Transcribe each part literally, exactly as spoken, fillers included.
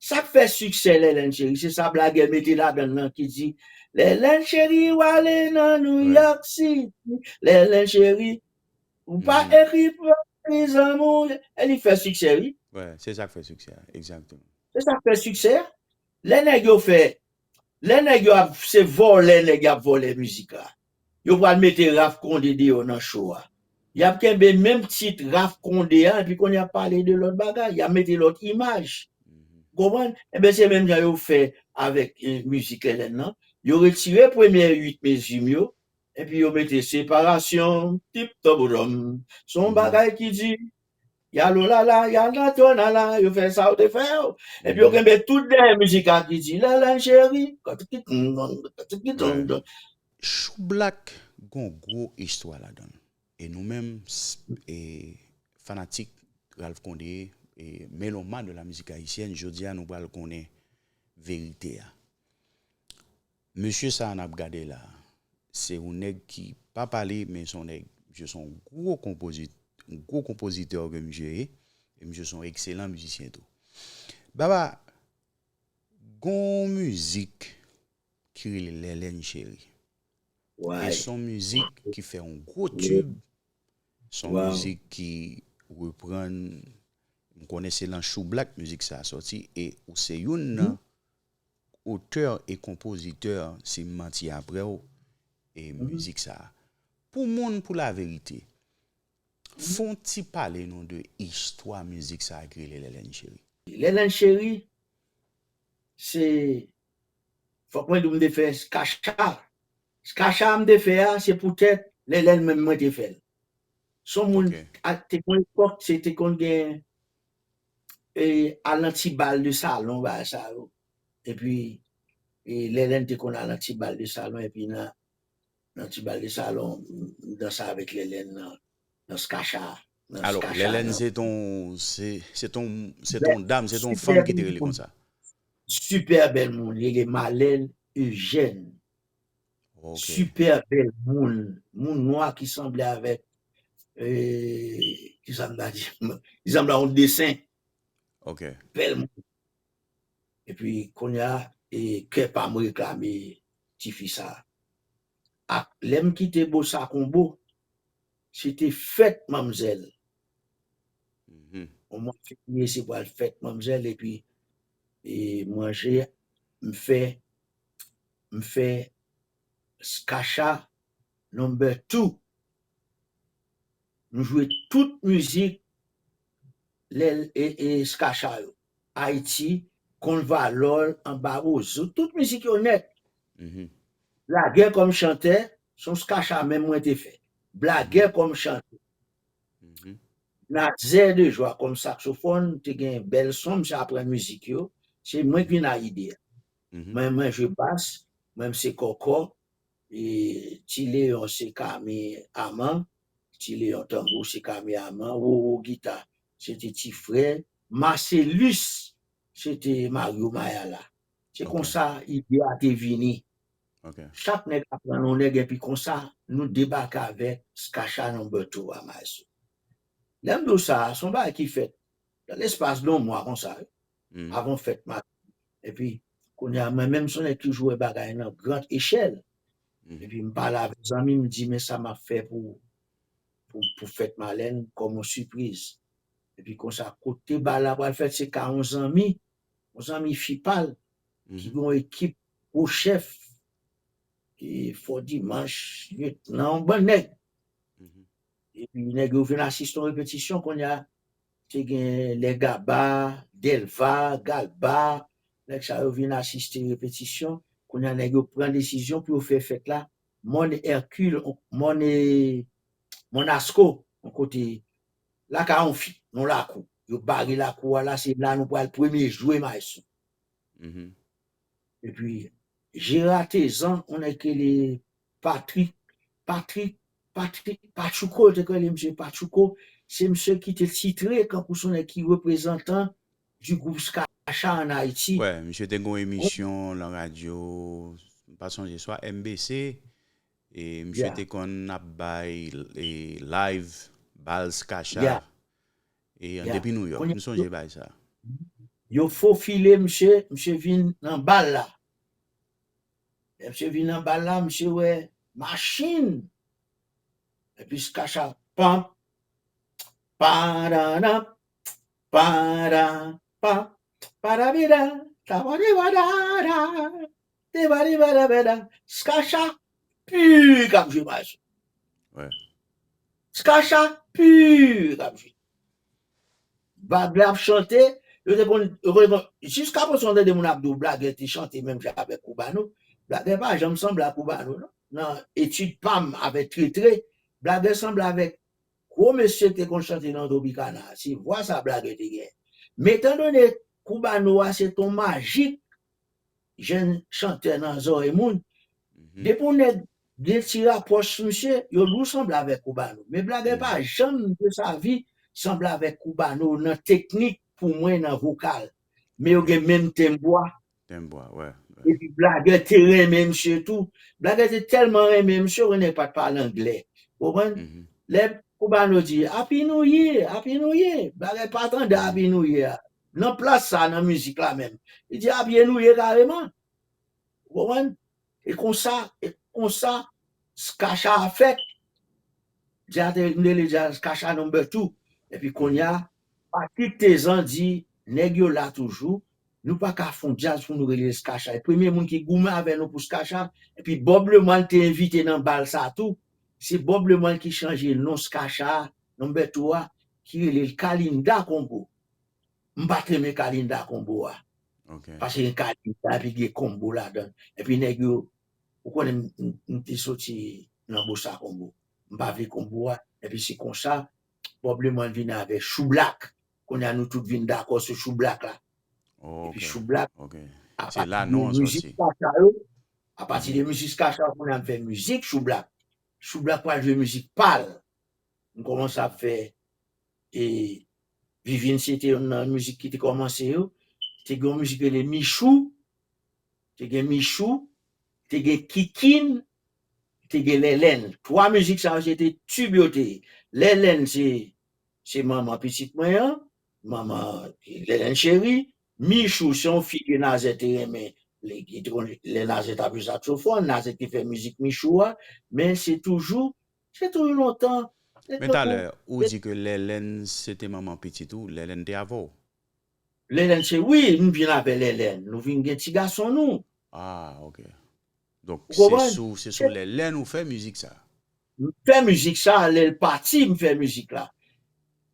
Sa k fè siksè Lèlèn Cheri, se sa blagè mete ladan l lan ki di, Lèlèn Cheri, w ale nan New York City. Lèlèn Cheri, ou pa ekri pou zanmi w. E li fè siksè, wi. Wè, se sa k fè siksè a, egzakteman. Se sa k fè siksè a. Lè nèg yo fè, lè nèg yo ap, se vòlè nèg y ap vòlè mizik la. Yo pral mete Ralph Condé deyò nan show a. Y ap kenbe menm tit Ralph Condé a, epi kounye a ap pale de lòt bagay. Y ap mete lòt imaj. Konprann? Enben, se menm jan yo fè avèk eh, mizik Lèlèn nan. Yo retire premye uit mezi m yo, epi yo mete separasyon, tip tòbodòm. Se yon bagay ki di, y al olala, y al nan twònala, yo fè sa yo te fè yo. Epi yo kenbe tout dèyè mizik la ki di, Lèlèn Cheri, katoukitonndon. Choublak gon gwo istwa ladan l. E nou menm, s- e fanatik Ralph Condé, e meloman de la mizik ayisyèn, jodi a nou pral konnen verite a. Mesye sa a n ap gade la, se yon nèg ki pa pale, men se yon nèg, misye se yon gwo konpozit, yon gwo konpozitè ke misye ye, e misye se yon ekselan mizisyen tou. Baba, gon mizik ki rele Lèlèn Cheri. E se yon mizik ki fè yon gwo tib. Se yon mizik ki reprann, m konnen se lan Choublak mizik sa a sòti, e ou se youn nan otè e konpozitè, si m manti apre w, e mizik sa a. Pou moun, pou laverite, fè yon ti pale nou de istwa mizik sa a ki rele Lèlèn Cheri. Lèlèn Cheri, se, fòk mwen di w m te fè Skacha. Skacha m te fè a, se poutèt Lèlèn menm mwen te fè l. Se yon moun, a, te gon epòk, se te konn gen e, al nan ti bal de salon, bagay sa yo. Epi, e, Lèlèn te konn al nan ti bal de salon, epi nan, nan ti bal de salon, m danse avèk Lèlèn nan, nan Skacha. Nan Alò, Skacha, Lèlèn nan- se ton, se, se ton, se ton dam, se ton fanm ki te rele konsa. Sipè bèl moun, li rele Malèn Eugène. Ok. Sipè bèl moun. Moun nwa ki sanble avèk, e, ki sa m ta di, ki sanble a yon desen. Ok. Bèl moun. Epi, kounye a, e, kè pa m reklame tifi sa. Ak lè m kite Bossa Combo, se te fèt manmzèl. Mhm. O mwa fevriye, se pral fèt manmzèl, epi, e, manje, m fè, m fè Skacha number two. M jwe tout mizik lè, e, e, Skacha yo. Ayiti, Konn Valòl, Anba Wozo, tout mizik yo nèt. Mhm. Blagè kòm chantè, se yon Skacha menm mwen te fè. Blagè kòm chantè. Mhm. Nazè de Jwa kòm saksofòn, te gen bèl son, m se aprann mizik yo. Se mwen ki vin ak ide a. Mhm. Mwen, mwen jwe bas, mwen m se kòkò, e Ti Leyon se Kami Aman, Ti Leyon tanbou se Kami Aman, Wowo gita, se te ti frè, Marcellus, se te Mario Mayala. Se Ok. Konsa ide a te vini. Ok. Chak nèg aprann yon nèg, epi konsa, nou debake avèk Skacha number two a, maestro. Lè m di w sa, se yon bagay ki fèt nan lespas de yon mwa konsa, wi. Mm. Avan fèt maten. Epi, kounye a, mwen menm, se yon nèg ki jwe bagay nan gran echèl. Mhm. Epi, m pale avèk zanmi, m di, men sa m ap fè pou, pou, pou fèt Malèn, kòm yon sipriz. Epi, konsa, kote bal la pral fèt, se ka yon zanmi, yon zanmi fi pa l, ki Mhm. gen yon ekip gwo chèf, e Fò Dimanch, Lyetnan, yon bann nèg. Mhm. Epi nèg yo vin asiste yon repetisyon, kounye a, te gen Lè Gaba, Dèlva, Galba, nèg sa yo vin asiste repetisyon. Kounye a, nèg yo pran desizyon pou yo fè fèt la, Mòn Hercule, Mòn, e, Monasco, yon kote, lakay yon fi, yon lakou. Yo bare lakou a la, se la nou pral premye jwe, maestro. Mhm. Epi, Jera Tezan, yon nèg ki rele Patrick, Patrick, Patrick Pachuco, yo te rele misye Pachuco, se misye ki te titre, kankou se yon nèg ki reprezantan du groupe Skacha an Ayiti. Wè, misye te gen yon emisyon lan radyo, m pa sonje, swa M B C, e misye Yeah. te konn ap bay e live bal Skacha, Yeah. e an Yeah. depi New York, Kounye m sonje bay sa. Yo fofile misye, misye vin nan bal la. Lè misye vin nan bal la, misye wè machin. Epi Skacha, pam, paranan, para, pa, parabida, tabaribadada, tebadibadabada. Skacha, pi k ap jwe maestro. Wè. Skacha, pi k ap jwe. Blagè ap chante, yo te konn, yo konn, jiska prezan w tande moun ap di w Blagè te chante menm jan avèk Koubano. Blagè pa janm sanble a Koubano, non. Nan etid pa m avèk Tretre, Blagè sanble avèk gwo mesye te konn chante nan Tropicana. Se vwa sa Blagè te gen. Men etandone Koubano a se ton majik jèn chantè nan zòrèy moun. Depi yon nèg gen ti rapwòch sou misye, yo di w sanble avèk Koubano. Men Blagè pa janm de sa vi sanble avèk Koubano nan teknik pou mwen nan vokal. Men yo gen menm tenb vwa. Tenb vwa, wè. Epi Blagè te renmen misye tou. Blagè te tèlman renmen misye, yo nèg pa t pale anglè. Ou konprann? Lè Koubano di, Happy New Year, Happy New Year, Blagè pa tande Happy New Year a. Nan plas sa, nan mizik la menm. Li di, Happy New Year kareman. Ou konprann? E konsa, e konsa, Skacha a fèt. Dja te, m te rele djaz Skacha number two. Epi kounye a, Patrick Tezan di, nèg yo la toujou, nou pa ka fè yon djaz pou nou rele l Skacha. E premye moun ki goumen avè nou pou Skacha, epi Bob Lemoine te envite nan bal sa tou. Se Bob Lemoine ki chanje non Skacha a, number two a, ki rele l Kalinda Kongo. M pa t renmen Kalinda Kongo a. Ok. Paske gen Kalinda, epi gen Kongo ladan. Epi nèg yo, ou konnen m, m, m te soti nan Bossa Kongo. M pa vle Kongo a. Epi se konsa, Bob Lemoine vin avèk Choublak. Kounye a nou tout vin dakò sou Choublak la. Oh, Epi ok. Choublak, Ok. a Se la pati de non an mizik soti. Skacha yo, a pati de mizik Skacha yo, kounye a m fè mizik Choublak. Choublak pral jwe mizik pa l. M kòmanse ap fè, e, Vivine se te youn nan mizik ki te kòmanse yo. Te gen yon mizik rele Michou, te gen Michou, te gen Kikin, te gen Lèlèn. Twa mizik sa yo se te tib yo te ye. Lèlèn se, se manman pitit mwen an, manman Lèlèn cheri. Michou se yon fi ke Nazè te renmen. Lè, ki te konn, lè Nazè t ap jwe saksofòn, Nazè te fè mizik Michou a, men se toujou, se toujou lontan. Se Men talè, lontan. Ou di ke Lèlèn se te manman pitit ou, Lèlèn te avè w? Lèlèn se, wi, m vin avè Lèlèn. Nou vin gen ti gason nou. Ah, ok. Donk, Ou se konprann? sou, se sou Lèlèn ou fè mizik sa? M fè mizik sa, lè l pati, m fè mizik la.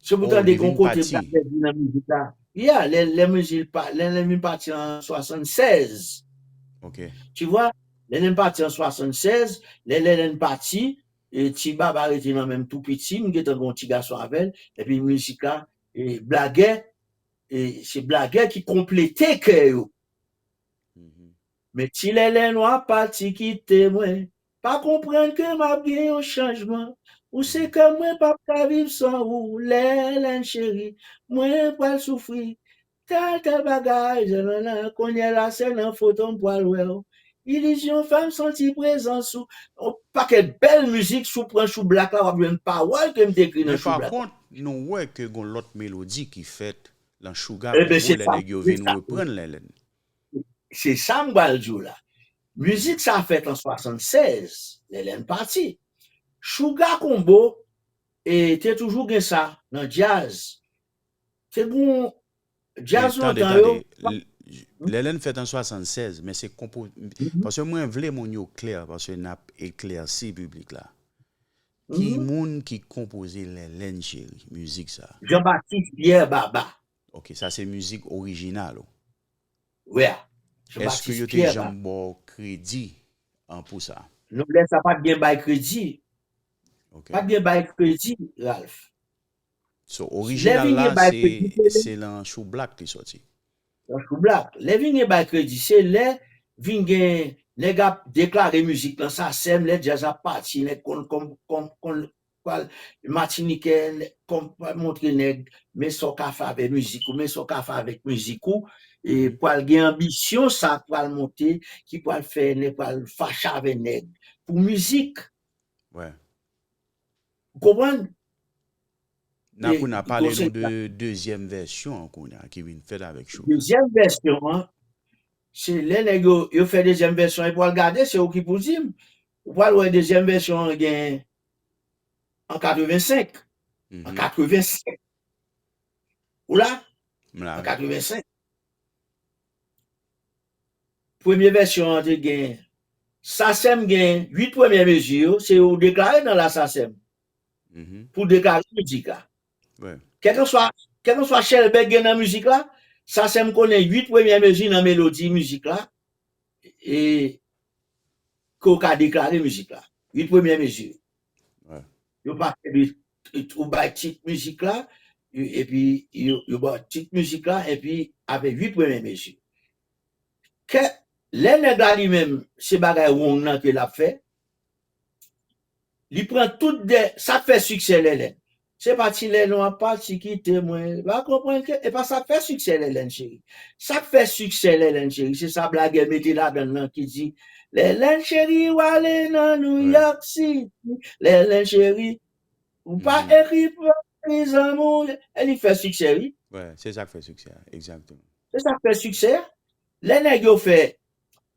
Se pou Oh, tande li gon vin kote pati. Blagè di nan mizik la. Yeah, lè, lè mizik pa, lè, lè vin pati an swasannsèz. Ok. Tu vois, lè, lè m pati an swasannsèz, lè, lè, lè m pati, e, Ti Baba rete nan menm tou piti, m gentan gon ti gason avè l, epi mizik la, e, Blagè, e, se Blagè ki konplete kè yo. Mhm. Men ti Lèlèn w ap pati kite mwen, pa konprann ke m ap gen yon chanjman. Ou se kè mwen p ap ka viv san ou, Lèlèn cheri, mwen pral soufri. Tèl, tèl bagay, jan nan nan, kounye la se nan foto m pral wè w. Ilizyon fè m santi prezans ou. Yon pakèt bèl mizik, si w pran Choublak la, w ap jwenn pawòl ke m te ekri nan Men pa Choublak. Kont, nou wè ke gon lòt melodi ki fèt lan Chouga Ebyen, Kongo se lè sa, nèg yo se vin sa. Reprann Lèlèn. Se sa m pral di w la. Mizik sa fèt an swasannsèz, Lèlèn pati. Chouga Kongo, e, te toujou gen sa nan djaz. Te gon djaz Men tande, lontan yo. Tande, l-, Lèlèn fèt an swasannsèz, men se konpo-, paske mwen vle moun yo klè, paske n ap eklèsi piblik la. Ki moun ki konpoze Lèlèn cheri, mizik sa? Jean-Baptiste Pierre Baba. Ok, sa se mizik orijinal ou. Wi. Èske yo te janm ba w kredi an pou sa? Non, lè sa pa t gen bay kredi. Ok. Pa t gen bay kredi, Ralph. So, orijinal la, se, se lan Choublak li soti. Lan Choublak. Lè vin gen bay kredi, se lè vin gen nèg ap deklare mizik lan SACEM, lè djaz ap pati, nèg konn, konn, konn, konn pral Matinikè, nèg konn pral montre nèg, men sa w ka fè avèk mizik ou, men sa w ka fè avèk mizik ou, e pral gen anbisyon sa pral monte, ki pral fè nèg pral fache avèk nèg. Pou mizik. Wè. Ou konprann? Nan kounye a, pale nou de dezyèm vèsyon an kounye a ki vin fèt avèk Cho. Dezyèm vèsyon an, se lè nèg yo, yo fè dezyèm vèsyon an, epi w al gade, se ou ki pou di m. Ou pral wè dezyèm vèsyon an gen an katrevensenk. An katrevensenk. Ou la? An katrevensenk. Premye vèsyon an te gen, Sasèm gen uit premyè mezi yo, se yo deklare nan la Sasèm pou deklare mizik la. Kèlkanswa, kèlkanswa chèlbè gen nan mizik la, Sasèm konnen uit premyè mezi nan melodi mizik la, e ke w ka deklare mizik la. Uit premyè mezi yo. Yo pa fè de, ou bay tit mizik la, epi yo, yo bay tit mizik la, epi avèk uit premyè mezi. Kè, lè nèg la li menm, se bagay wrong nan ke l ap fè, li pran tout de, sa k fè siksè Lèlèn. Se pa ti Lèlèn ap pati kite mwen, pa konprann ke, e pa sa k fè siksè Lèlèn cheri. Sa k fè siksè Lèlèn cheri, se sa blagè mete ladan l nan ki di, Lèlèn cheri, w ale nan New York City, Lèlèn cheri, ou pa ekri pwezi zanmi w, e li fè siksè, wi. Wi, se sa k fè siksè a, egzakteman. Se sa k fè siksè a. Lè nèg yo fè,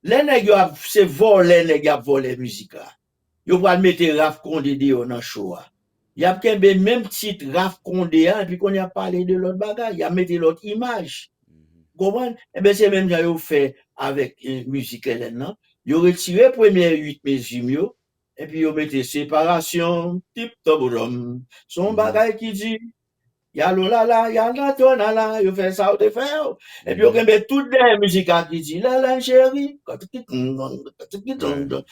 lè nèg yo ap, se vòlè nèg y ap vòlè mizik la. Yo pral mete Ralph Condé deyò nan cho a. Y ap kenbe menm tit Ralph Condé a, epi kounye a ap pale de lòt bagay, y ap mete lòt imaj. Ou konprann? Enben, se menm jan yo fè avèk eh, mizik Lèlèn nan. Yo retire premye uit mezi m yo, epi yo mete separasyon, tip tòbodòm. Se yon bagay ki di, y al olala, y al nan tonala, yo fè sa yo te fè yo. Epi yo kenbe tout dèyè mizik la ki di, Lèlèn cheri, katikitondon, katikitondon.